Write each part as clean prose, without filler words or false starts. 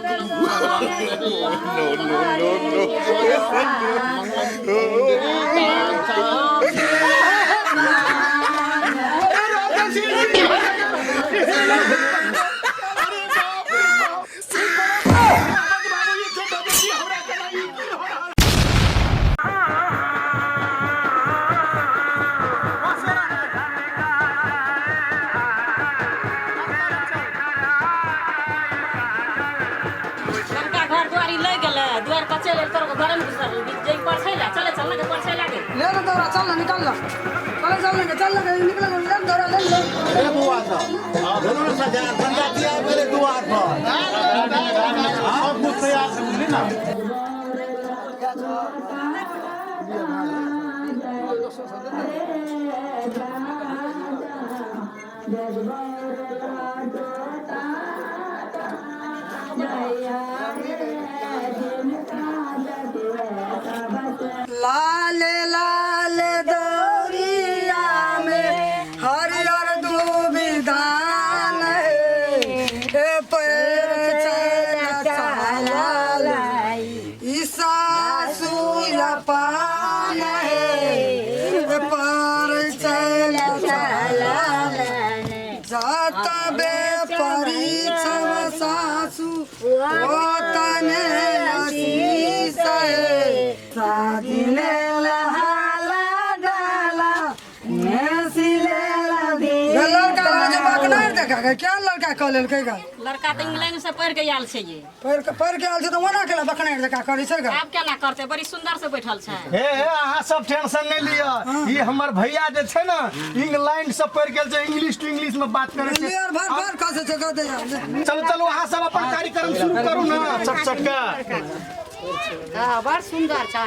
No, no, no, no. लड़का घर दुआरी लग गेलै दुआर पर चलि एल तोर घरे में घुसल जे पर छै ला चले चल लगे पर छै लागे ले ना दौड़ा चल ना निकल ना चल चल ना चल ना निकल ना ले दौड़ा ले ले ए बुआ सब जरूर सजा संजाती आबि गेलै दुआर पर सब कुछ तैयार छै बुझली ना लाल लाल दौरिया में हरियर दूबी धान हे ए पैर चल चलल ई सासु पान हे ए पर चल चलल जतबे परिछम सासु ओतने आशीष हे साजिले लहाला डाला लड़का जे बकनार देखा के क्या लड़का कह लेलकै गा लड़का तऽ इंग्लैंड से पढ़ के आयल छै ये पढ़ के पढ़ के आयल छै तऽ ओना केला बकनार जकाँ करै छै गा आब केना करतै बड़ी सुंदर से बैठल छै हे हे अहाँ सब टेंशन नहि लिअ ई हमर भैया जे छै ने इंग्लैंड से पढ़ि गेल छै इंग्लिश टू इंग्लिश में बात करै छै लियर भर भर खसै छै कह दे चलू चलू अहाँ सब अपन कार्यक्रम शुरू करू ने चट चट के हाँ बड़ सुंदर छै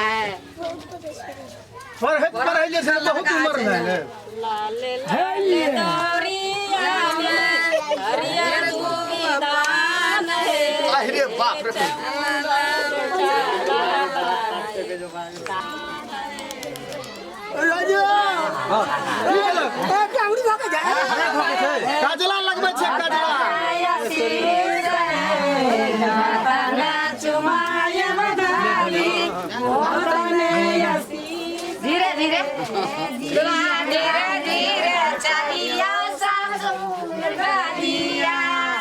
पढ़ैत पढ़ै जे छै बहुत उम्र भेलै लाल लाल दौरिया में हरियर दूबी धान हे अरे बाप रे काजला लगबै छै काजला धीरे धीरे धीरे धीरे चलिया सासुर गलिया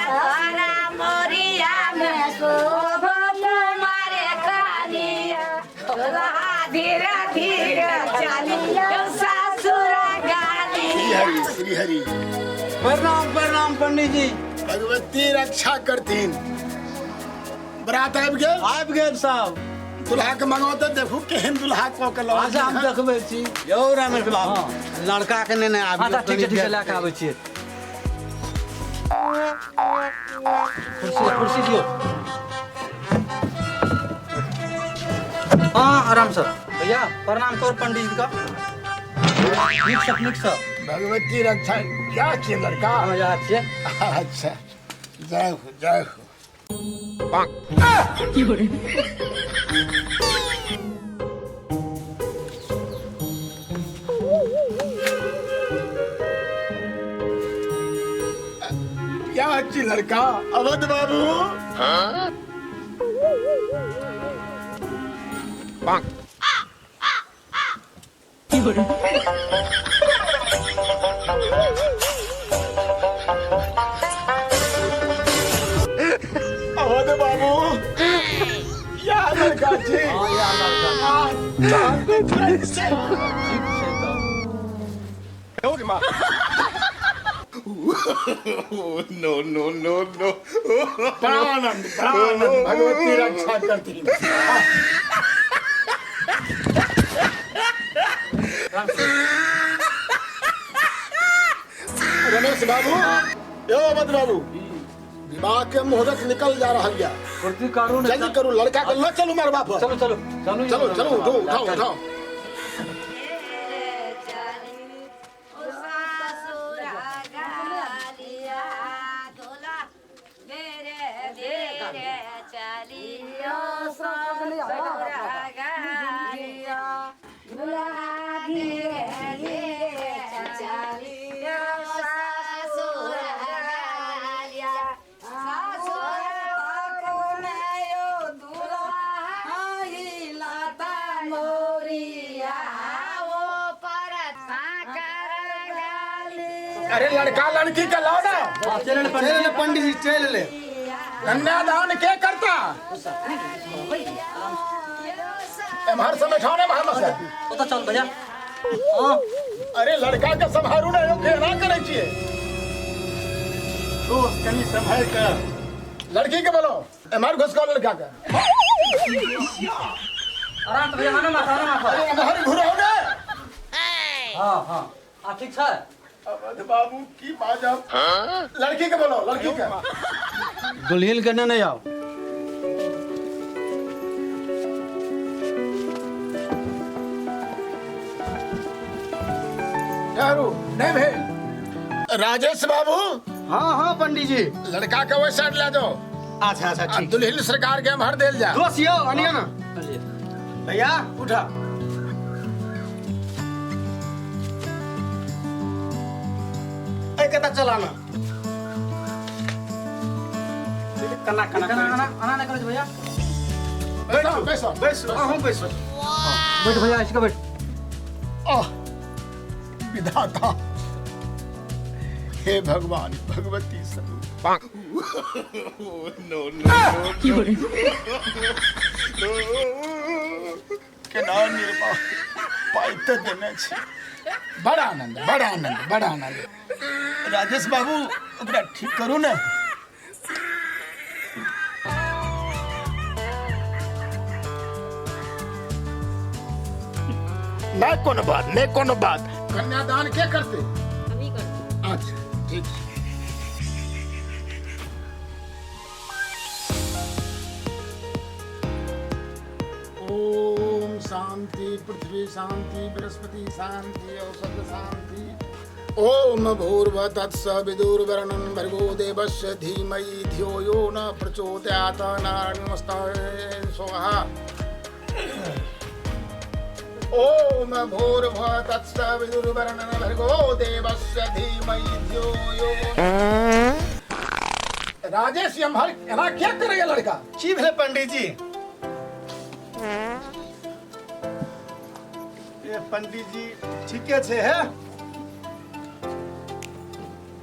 हरा मोरिया में शोभत मारे कालिया धीरे धीरे चलिया सासुर गालिया श्री हरि श्री हरि प्रणाम प्रणाम पंडित जी भगवती रक्षा करथिन बरात आबि गेल आबि गेल सब दुल्हा के मंगाउ तऽ देखू केहन दुल्हा कऽ के लाओ अच्छा हम देखबै छी यौ रमेश बाबू लड़का के नेने आबि अच्छा ठीक छै ठीक छै लए कऽ आबै छियै कुर्सी कुर्सी दियौ हाँ आराम से भैया प्रणाम कर पंडित जी का नीक से नीक से भगवती रक्षा क्या छियै लड़का हम यहाँ छियै अच्छा जय हो जय हो क्या छी लड़का अवध बाबू अवध बाबू क्या लड़का छी हाँ यहाँ लड़का ठीक छै तऽ नो नो नो नो प्राणानंद प्राणानंद भगवती रक्षा करती रमेश बाबू यो अवध बाबू विवाह के मुहूर्त निकल जा रहा है कुर्सी करू ने जल्दी करू लड़का के ल चलू मार बाप चलू चलू चलू चलो चलो उठो उठाओ उठाओ सासुर गालिया सासुर अरे लड़का लड़की के लाओ ना। चल ले पंडित जी, चल ले। कन्यादान के करता एम्हर से बैठाओ ना बाहर से। ओतऽ चल भैया। हाँ अरे लड़का के सम्हारू ना, यो केना करै छियै? दोस्त कनी संभाल कर। लड़की के बोलो एम्हर घुस गो लड़का के। आराम से भैया, आना माथा, आना माथा। अरे एम्हर घुराओ ना। हाँ हाँ आ ठीक छै। अवध बाबू की बाजब। लड़की के बोलो, लड़की के। दुल्हन के नहीं आओ। ठहरू नहीं भेल। राजेश बाबू। हाँ हाँ पंडित जी। लड़का के ओहि साइड ले जाओ। अच्छा अच्छा ठीक। दुल्हन सरकार के एम्हर देल जा। दोस्त यो अनिया ना भैया उठा। कता चलाना कना कना कना आना ना करै भैया। बैठो बैठो बैसो, अहूँ बैसो। बैठ भैया, इसका बैठ। आह विधाता, हे भगवान भगवती सब। No no no केना निर्वाह पाइ तऽ देने छै। बड़ा आनंद, बड़ा आनंद, बड़ा आनंद। राजेश बाबू ओकरा ठीक करू ने। नहीं कोनो बात, नहीं कोनो बात। कन्यादान के करते? हम ही करते। अच्छा ठीक। ओम शांति पृथ्वी शांति बृहस्पति शांति औषध शांति। ओम भूर्भुवः तत्सवितुर्वरेण्यं भर्गो देवस्य धीमहि धियो यो न प्रचोदयात्। नारायण नमस्ते स्वाहा। ओम भूर्भुवः तत्सवितुर्वरेण्यं भर्गो देवस्य धीमहि धियो यो। राजेश एम्हर एना क्या करैया लड़का? की भेलै पंडित जी? ए पंडित जी ठीके छै हे।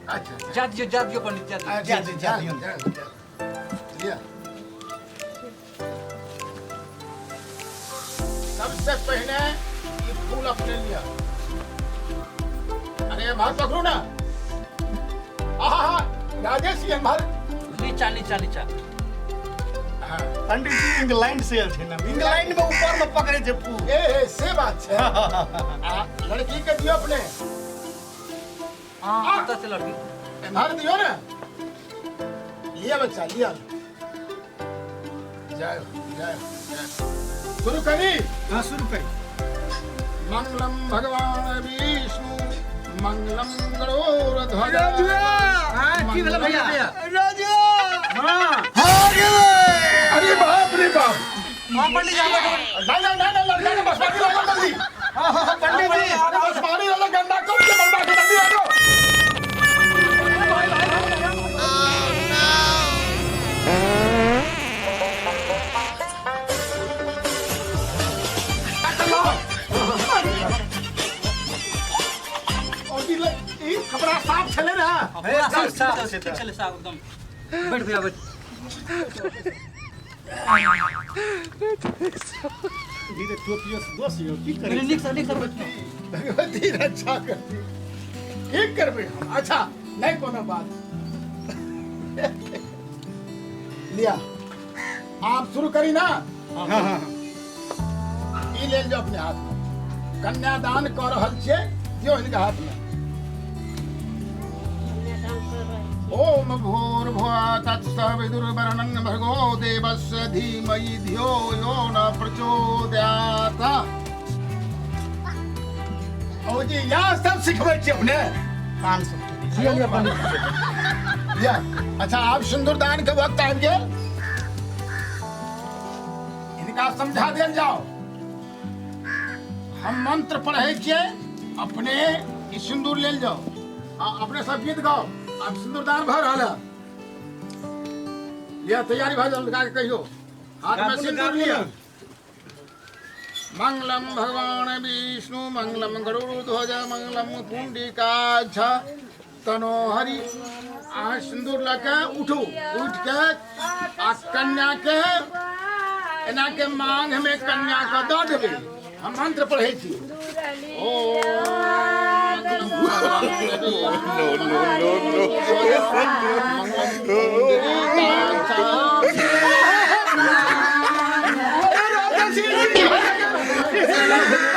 अच्छा जा दियो, जा दियो पंडित, जा दियो। जा दियो, जा दियो। लिया। सबसे पहले ये फूल अपने लिया। अरे एम्हर पकड़ू ना। आहा राजेश एम्हर। नीचा नीचा नीचा। हाँ पंडित जी इंग्लैंड से आयल छै ना, इंग्लैंड में ऊपर में पकड़े छै फूल। ए ए से बात छै। आ लड़की के दियो अपने। हाँ ओतऽ से लड़की एम्हर दियो ना। लिया बच्चा लिया। जय जय जय। शुरू करी? हाँ शुरू करी। मंगलम भगवान विष्णु मंगलम गरुड़ध्वज। हाँ की भेलै भैया? राजा हाँ हाँ गेलै। अरे बाप रे बाप। हाँ पंडित जी बैठो। नहीं नहीं नहीं लड़का के बस पानी लगा जल्दी। हाँ हाँ पंडित जी। अरे बस पानी लगा, गंदा कर के बर्बाद कर जल्दी आ जाओ। कपड़ा साफ छले ना? साफ साफ ठीक छलै, साफ एकदम। बैठ भैया बैठ। धीरे टोपियो से दोस्त यो की करै? नीक से, नीक से बैठ। भगवती रक्षा करती। ठीक करबै हम। अच्छा नहीं कोनो बात। लिया आप शुरू करी ना। हाँ हाँ ई ले लो अपने हाथ में। कन्यादान कर रहल छियै, दियो हिनका हाथ में। ओम भूर्भुवः तत्सवितुर्वरेण्यं भर्गो देवस्य धीमहि धियो यो न प्रचोदयात्। ओ जी यहाँ सब सिखबै छी अपने। 500 लिया लिया पंडित जी। लिया। अच्छा आप सिंदूरदान के वक्त आबि गेल, इनका समझा देल जाओ। हम मंत्र पढ़ै छियै, अपने ई सिंदूर लेल जाओ आ अपने सब गीत गाओ। अब सिंदूरदान भऽ रहल है। लिया तैयारी भऽ जाओ, लड़का के कहियो हाथ में सिंदूर लिया। मंगलम भगवान विष्णु मंगलम गरुड़ध्वज मंगलम पुंडरीकाक्ष तनो हरि। अहाँ सिन्दूर लऽ के उठू, उठि के आ कन्या के एना के मांग में कन्या के दऽ देबै। हम मंत्र पढ़ै छी। ओ नो नो नो नो।